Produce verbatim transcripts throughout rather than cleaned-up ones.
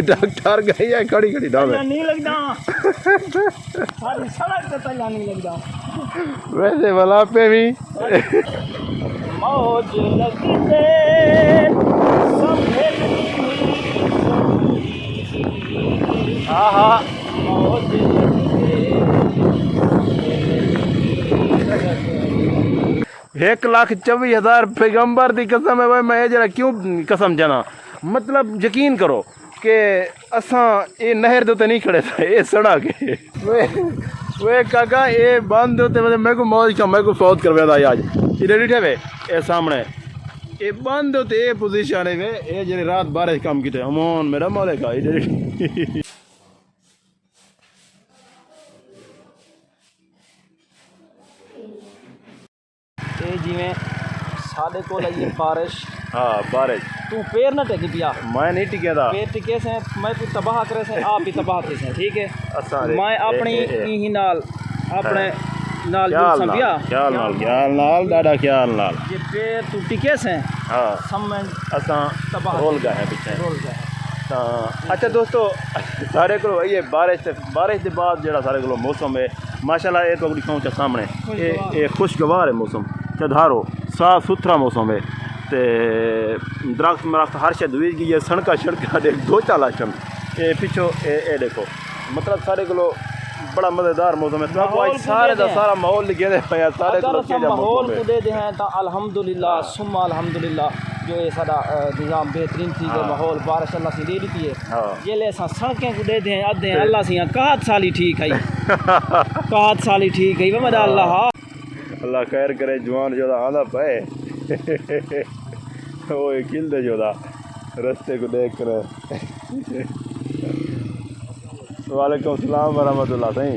ڈاکٹر گئی ہے کھڑی کھڑی ڈھابے۔ تلا نہیں لڳدا۔ ساری سڑک تے تلا نہیں لڳدا۔ ویسے ولا پے بھی۔ موج لڳدے سمجھے نہیں۔ آہا۔ موج لڳدے۔ ہک لکھ چوی ہزار پیغمبر دی قسم ہے، میں اے جڑا کیوں قسم جانا؟ مطلب، یقین کرو کہ اساں اے نہر دے تے نہیں کھڑے ساں، اے سڑک ہے۔ وے، وے کاکا، اے بند دے تے مطلب میں کو موج کا، میں کو فوت کر ویندا اج۔ اے ڈیٹھے وے، اے سامنے۔ اے بند دے تے اے پوزیشن ہے وے، اے جڑے رات بارش کم کیتے، امان میرا مالک آ، اے ڈیٹھے۔ اے جیویں ساݙے کول آئی ہے بارش۔ ہاں، بارش۔ توں پیر نہ ٹکی پیا۔ میں نہیں ٹکیا دا۔ پیر ٹکے سے، میں کوئی تباہ کرے سے، آپ ہی تباہ تھے سے، ٹھیک ہے؟ اساں دے۔ میں اے، اپݨی اے، اے۔ اینہی نال، اپݨے ہاں۔ نال خیال جلساں نال، پیا۔ خیال نال، خیال نال، ݙاڈھا خیال نال۔ جے پیر توں ٹکے سے، ہاں۔ سمجھ اساں تباہ رول تھے۔ ڳئے ہیں پچھے۔ رول ڳئے ہیں۔ تاں، اچھا دوستو، ساݙے کول آئی ہے بارش تے بارش دے بعد جڑا ساݙے کول موسم ہے، ماشاءاللہ، اے تہاکوں ݙکھاؤں چا سامݨے۔ اے، خوشگوار۔ اے خوشگوار ہے موسم، چدھارو، صاف ستھرا موسم ہے۔ تے درخت مرخت ہر شے دوئی ڳئی ہے، سڑکاں شڑکاں ݙیکھ دو چار لاشن۔ اے پچھو، اے، اے ݙیکھو۔ مطلب، ساݙے کول بڑا مزیدار موسم ہے۔ تہاکوں ماحول اڄ کوں سارے دا ݙیکھدے ہیں۔ سارا ماحول ݙکھیندے پئے ہیں، ساݙے اگر کول اساں کیہو جا ماحول موسم ہے۔ کوں ݙیکھدے ہیں تاں الحمدللہ، ہاں۔ ثم الحمدللہ، جو اے ساݙا، اے، نظام بہترین تھی ڳئے، ہاں۔ ماحول بارش اللہ سئیں ݙے ݙتی ہے۔ ہاں۔ جیلے اساں سڑکیں کوں ݙیہدے ہیں، آہدے ہیں، تے اللہ سئیں، قحط سالی ٹھیک ہئی۔ قحط سالی ٹھیک ہئی، وے میݙا اللہ۔ اللہ خیر کرے، جوان جو دا آندا پئے۔ اوئے کھلدے جو دا رستے کوں ݙیکھ کرے۔ وعلیکم السلام ورحمۃ اللہ سائیں۔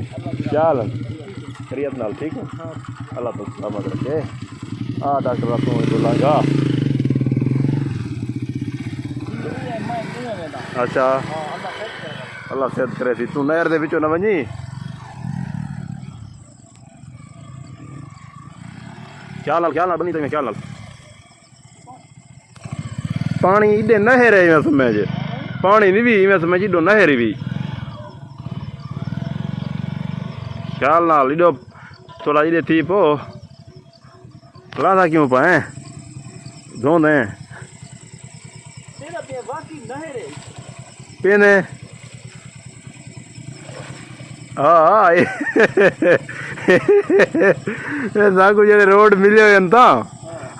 کیا حال ہے؟ خیریت نال ٹھیک ہے؟ اللہ پاک سلامت رکھے۔ آ ڈاکٹر، توں اتھوں لنگھا۔ اچھا۔ اللہ صحت کرے سی۔ توں نہر دے وچوں نہ ونڄی۔ خیال نال، خیال نال بنی تے خیال نال۔ پاݨی ایݙے نہر ہے، ایویں سمجھ۔ پاݨی نہیں بھی، ایویں سمجھ، ایݙو نہر ہی بھی۔ خیال نال، ایݙو تھوڑا ایݙے تھی پو۔ رہندا کیوں پا ہیں؟ دھوندے ہیں۔ تیرا پیا واقعی نہر ہے۔ پیندے۔ ہاں، ہاں، اے، اے ساکوں جیڑھے روڈ ملے ہوئے ہن تاں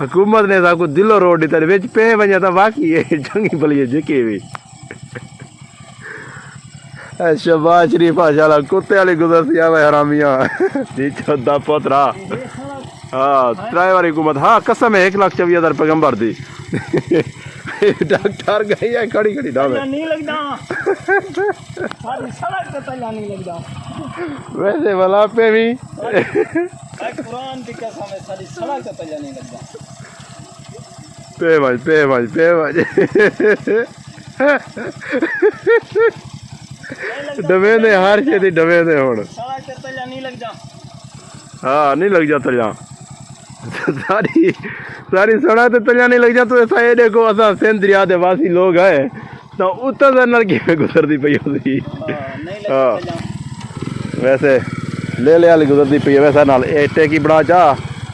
حکومت نے ساکوں دلوں روڈ ݙتا، وچ پئے ونڄے تاں واقعی اے چنڳی بھلی ہے جیکے وی۔ اے شہباز شریف ماشاءاللہ کتے والی گزرسی آوے حرامیاں۔ جی چودا پترا۔ ہاں، ترائے واری حکومت۔ ہاں، قسم ہے ہک لکھ چوی ہزار پیغمبر دی۔ ڈاکٹر گئی ہے کھڑی کھڑی ڈھابے۔ تلا نہیں لڳدا۔ ساری سڑک تے تلا نہیں لڳدا۔ ویسے ولا پے بھی۔ اے قرآن دی قسم ہے، ساری سڑک تے تلا نہیں لڳدا۔ پے بھائی، پے بھائی، پے بھائی۔ ڈویندے ہر شے دی ڈویندے ہن۔ سڑک تے تلا نہیں لڳدا۔ ہاں، نہیں لڳدا تلا۔ ساری، ساری سڑک تے تلا نہیں لڳدا۔ تو ایسا اے ݙیکھو، اساں سندھ دریا دے واسی لوگ ہیں، تاں اتاں دے نال کیویں گزردی پئی ہوسی۔ ہاں، نہیں لڳدا ہاں۔ تلا۔ ویسے لیلے والی گزردی پئی ہے، ویسے نال اے ٹیکی بݨا چا،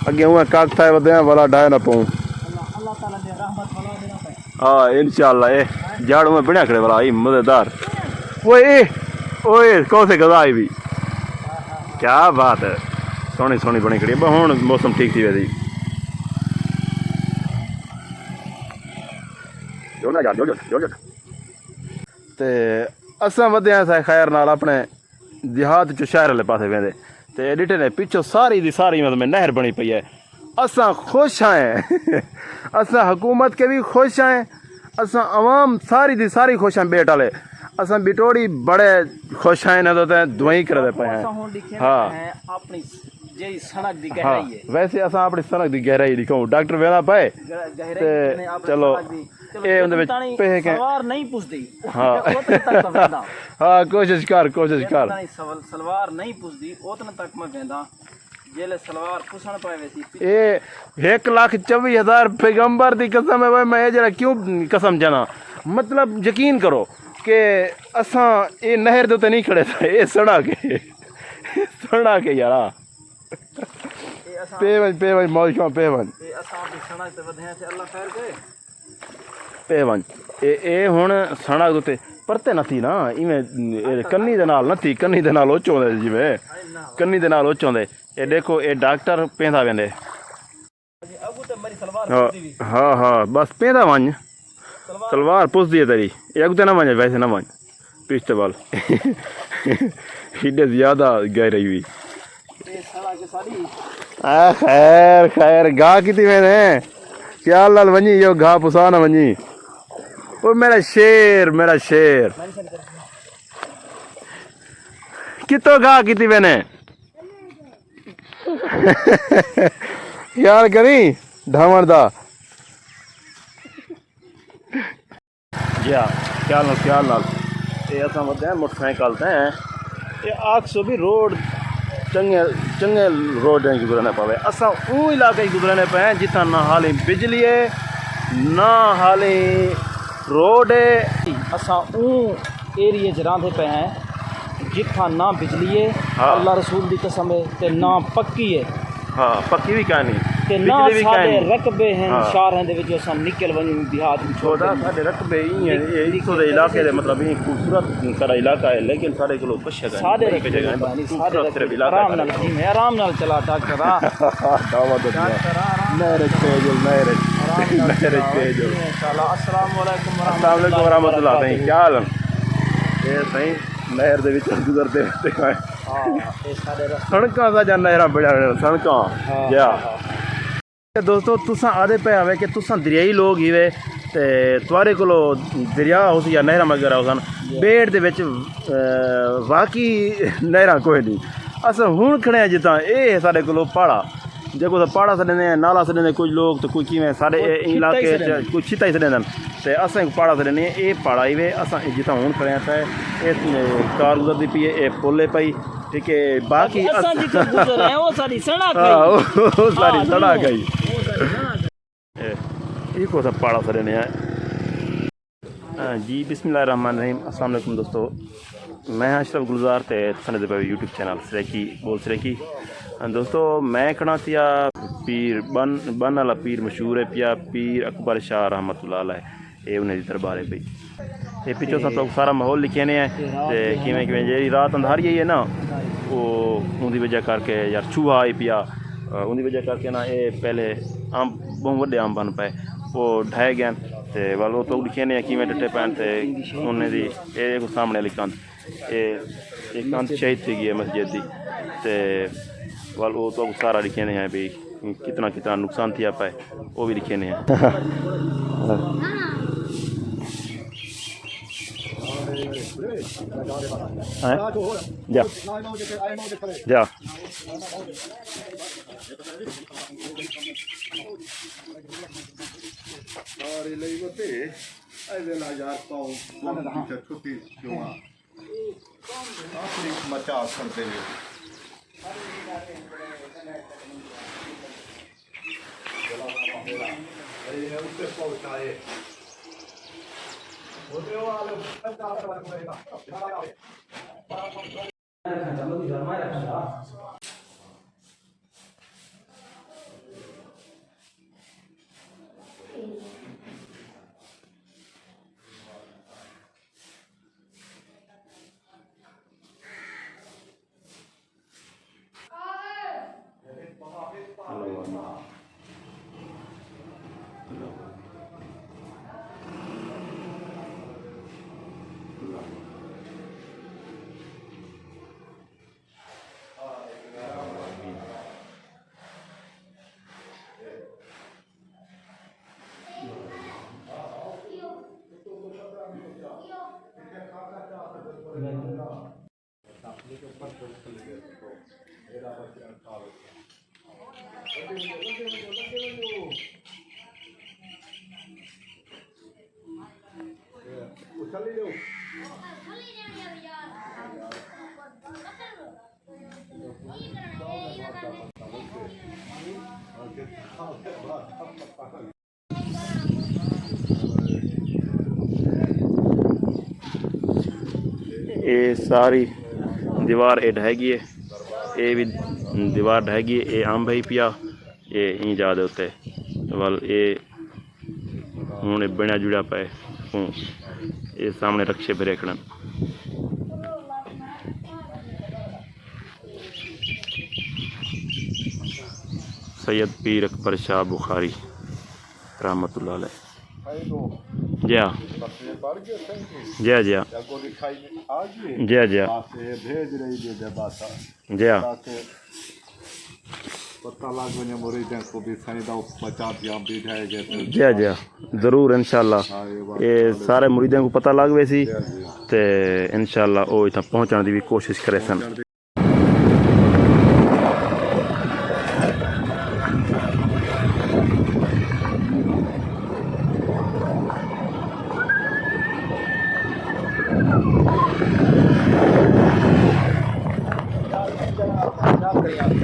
اڳے اونویں کاک تھائے ودے ہیں، ولا ڈھائے نہ پؤں۔ اللہ، اللہ تعالیٰ دے رحمت بݨا دینا پئے۔ ہاں، انشاءاللہ، اے جاڑو میں بݨیا کھڑے والا، اے مزیدار۔ اوئے، اے، اوئے، کون سے غذا آئی بھی؟ کیا بات ہے، سوہݨی، سوہݨی بݨی کھڑی ہے۔ بس ہݨ موسم ٹھیک تھی ویسی۔ جوڑ نہ یار، جوڑ، جوڑ، جوڑ، جوڑ۔ تے اساں ودے ہیں سائے خیر نال اپݨے دیہات چوں شہر والے پاسے ویندے۔ تے ݙٹھے نے پچھوں ساری دی ساری مطلب نہر بݨی پئی ہے۔ اساں خوش ہیں۔ اساں حکومت کے بھی خوش ہیں۔ اساں عوام ساری دی ساری خوش ہیں بیٹ والے۔ اساں بٹوڑی بڑے خوش ہیں، انہاں دے تے دعائیں کردے پئے ہیں۔ اساں ہݨ ݙکھے ہاں۔ ہیں اپݨی جیڑھی سڑک دی ہاں۔ گہرائی ہے۔ ویسے اساں اپݨی سڑک دی گہرائی ݙکھاؤں۔ ڈاکٹر ویندا پئے۔ گ-، گہرائی تے ݙکھے نے اپݨی چلو، سڑک دی۔ چلو، اے اوندے وچ تاݨی پہہ کے سوار نہیں پُڄدی۔ ہاں۔ اتنے تک تاں ویندا۔ ہاں، کوشش کر، کوشش کر۔ تاݨی سوال، سلوار نہیں پُڄدی، اتنے تک میں ویندا۔ جیلے سلوار پسݨ پائے ویسی۔ اے ہک لکھ چوی ہزار پیغمبر دی قسم ہے، میں اے جڑا کیوں قسم جانا؟ مطلب یقین کرو کہ اساں اے نہر دے تے نہیں کھڑے تھے، اے سڑک ہے۔ سڑک ہے یارا۔ اے اساں پے ونج، پے ونج، موج شاں پے ونج۔ اے اساں اپنی سڑک تے ودھے ہیں تے اللہ خیر کرے۔ پے ونج۔ اے، اے ہن سڑک دے تے پرتے نہ تھی نا، ایویں اے کنی دے نال نہ تھی، کنی دے نال اوچ ہوندے جیویں۔ کنی دے نال اوچ ہوندے۔ اے ݙیکھو، اے ڈاکٹر پیندا ویندے۔ اڳوں تے میری سلوار ہاں، پُڄدی وی۔ ہاں، ہاں، بس پیندا ونڄ۔ سلوار سلوار پُڄدی ہے تیری۔ اے اڳوں تے نہ ونڄ، ویسے نہ ونڄ۔ پچھتے ول۔ ایݙے زیادہ گہرائی وی۔ اے سارا کے ساری۔ آ، خیر، خیر، گاہ کیتی میں نے۔ خیال نال ونڄی، ایہو گاہ پسا نہ ونڄی۔ او میرا شیر، میرا شیر۔ کتوں گاہ کیتی میں نے؟ خیال کریں ڈھاوݨ دا۔ جی ہا، خیال نال، خیال نال۔ اے اساں ودے ہیں موٹر سائیکل تے ہیں۔ اے آکھسو بھی روڈ چنگے، چنگے روڈ ہیں گزرنے پوے۔ اساں اوں علاقے گزرنے پے ہیں جتھاں نہ حالی بجلی ہے، نہ حالی روڈ ہے۔ اساں اوں ایریے چ راہندے پئے ہیں جتھاں نہ بجلی ہے، ہاں۔ اللہ رسول دی قسم ہے، تے نہ پکی ہے۔ ہاں، پکی وی کائنی، تے نہ بجلی وی ساݙے کائنی۔ رقبے ہن، ہاں۔ شہراں دے وچ اساں نکل ونڄوں دیہات وچ چھوڑ چھوڑا ݙیوں۔ ساݙے رقبے ای ہیں، اے اتھوں دے علاقے دے مطلب ایں خوبصورت سارا علاقہ ہے، لیکن ساݙے کولوں کچھ ہے کائنی، ساݙے بڑی رقبے کچھ ہے کائنی، کائنی، ساݙے خوبصورت رقبے صرف علاقہ آرام ہے۔ نال جیویں آرام نال چلا ڈاکٹر آ۔ دعوت دنیا۔ ڈاکٹر آ، آرام نال نہر چلا۔ تیجل، نہر۔ آرام نال نہر چلا۔ تیجل۔ جیویں انشاءاللہ۔ السلام علیکم ورحمۃ السلام علیکم اللہ ورحمۃ اللہ۔ سائیں، وبرکاتہ۔ کیا حال ہے؟ اے سائیں، نہر دے وچ گزردے ویندے ہیں۔ ہاں، اے ساݙے رستے۔ سڑکاں ساݙیاں نہراں بݨیاں ہوئیاں، سڑکاں۔ ہاں، جیا۔ ہاں، ہاں۔ تے دوستو، تساں آہدے پئے ہوے کہ تساں دریائی لوگ ہیوے تے تہاݙے کولو دریا ہوسی یا نہراں وغیرہ ہوسن، جی۔ بیڑ دے وچ، اے، واقعی نہراں کوئی نہیں۔ اساں ہݨ کھڑے ہیں جتھاں، اے ہے ساݙے کولو پاڑا۔ جیکوں اساں پاڑا سݙیندے ہیں، نالا سݙیندے کچھ لوگ، تے کوئی کیویں ساݙے اے علاقے چ کچھ چھتا ہی سݙیندے ہیں۔ تے اساں ہک پاڑا سݙیندے ہیں، اے پاڑا ہیوے، اساں جتھاں ہݨ کھڑے ہیں تے اے کار گزردی پئی ہے، اے پل ہے پئی، ٹھیک ہے، باقی باقی اساں اس جتھاں گزر رہے ہیں، او ساݙی سڑک ہاں، ہے۔ او، او ساݙی ہاں، سڑک ہے۔ او ساݙی سڑک ہے۔ اے، ایکوں اساں پاڑا سݙیندے ہیں۔ ہاں جی، بسم اللہ الرحمن الرحیم۔ السلام علیکم دوستو، میں ہاں اشرف گلزار تے تساں ݙیہدے پئے یوٹیوب چینل سرائیکی بول سرائیکی۔ ہاں دوستو، میں کھڑا تھیا پیر بن، بن والا پیر مشہور ہے پیا، پیر اکبر شاہ رحمۃ اللہ علیہ، اے انہیں دی دربار ہے پئی۔ اے پچھوں اساں تہاکوں سارا ماحول ݙکھیندے ہیں تے کیویں کیویں جیڑھی رات اندھاری آئی ہے نا، او اوندی وجہ کر کے یار چوہا آئی پیا، اوندی وجہ کر کے نا اے پہلے امب، ٻہوں وݙے امب ہن پئے، او ڈھہے ڳئن۔ تے ول او تہاکوں ݙکھیندے ہیں کیویں ٹٹے پئن تے انہیں دی اے ݙیکھو سامݨے والی کندھ، اے، اے کندھ شہید تھی ڳئی ہے مسجد دی۔ تے ول او تہاکوں سارا ݙکھیندے ہیں بھی کتنا کتنا نقصان تھیا پئے، او بھی ݙکھیندے ہیں۔ ہیں؟ جا۔ جا۔ سارے لئی وتے، اے ویلا یار پاؤ، پاؤ پیچھے چھٹی کیوں آ؟ آخری مچا کھڑدے نے۔ اے اتے پہنچائے۔ اے ساری دیوار اے ڈھہ ڳئی ہے، اے وی دیوار ڈھہ ڳئی ہے، اے امب ہئی پیا، اے ایں جا دے اتے ول اے ہݨ اے بݨیا جڑیا پئے۔ اے سامݨے رکشے بھرے کھڑن۔ سید پیر اکبر شاہ بخاری رحمۃ اللہ علیہ۔ جی ہاں۔ جی ہاں، جی ہاں۔ جی ہاں، جی ہاں۔ جی ہاں۔ پتہ لگ ونڄے مریداں کوں بھی سائیں دا بچا دیا بھی ڈھائے گئے۔ جی ہاں، جی ہاں۔ ضرور، انشاءاللہ۔ اے سارے مریداں کوں پتہ لگ ویسی۔ تے انشاءاللہ او اتھاں پہنچݨ دی بھی کوشش کریسن۔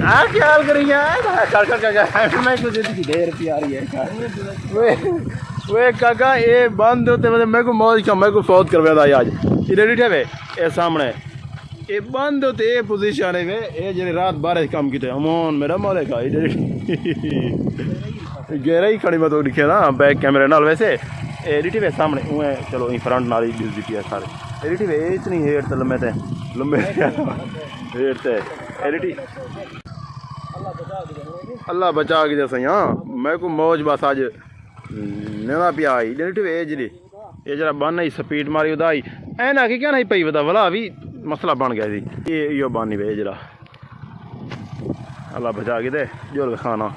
ہاں، خیال کری گیا۔ کر، کر، کر، کر۔ میں کچھ اتنی دیر پیاری ہے۔ وہ، وہ کاکا، اے بند ہوتے، مطلب، میں کو موج کا، میں کو فوت کر ویندا آج۔ یہ ڈیٹھے وے، اے سامنے۔ اے بند ہوتے، اے پوزیشن ہے وے، اے جڑے رات بارش کم کیتے۔ امان میرا مالک آ، اے جڑے گہرائی کھڑی میں تو لکھے نا، بیک کیمرے نال ویسے۔ اے ڈیٹھے وے سامنے، اوہ چلو، ایں فرنٹ نال ہی ڈسدی پئی ہے سارے۔ اے ڈیٹھے وے، اے اتنی ہیٹ تے لمے تے، لمے ہیٹ تے۔ اے ڈیٹھے۔ اللہ بچا کے جیسا ہی، ہاں، میں کو موج بس آج نینا پیا آئی۔ ڈیٹھے وے، اے جڑی۔ اے جڑا بن آئی سپیڈ ماری ادا آئی۔ این آ کے کیا نہیں پئی ودا ولا بھی مسئلہ بن گیا سی۔ اے ایو بن ہی وے جڑا۔ اللہ بچا کے دے جول خانہ۔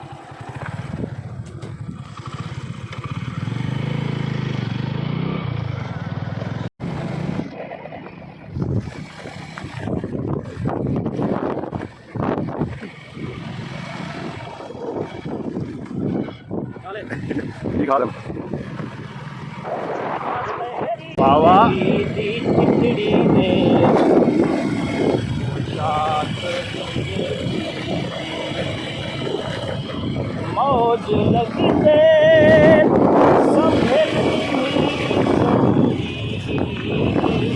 دکھا دیں۔ باوا۔ موج لڳدے سمجھے نہیں۔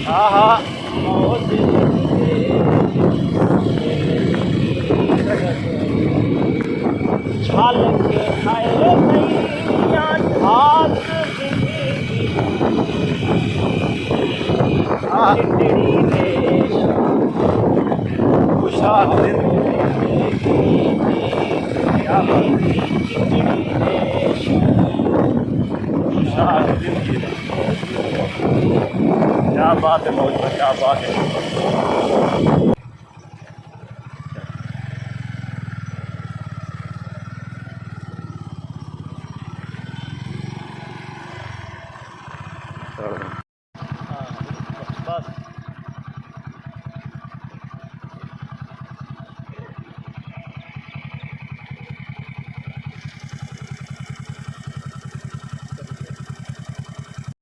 آہا۔ موج لڳدے سمجھے نہیں۔ چھل کے کھائے نہیں یا ڈھاک زندگی۔ آہ۔ چٹڑی ریش۔ خوشحال زندگی۔ چٹڑی ریش۔ خوشحال زندگی۔ کیا بات ہے موج بھائی، کیا بات ہے۔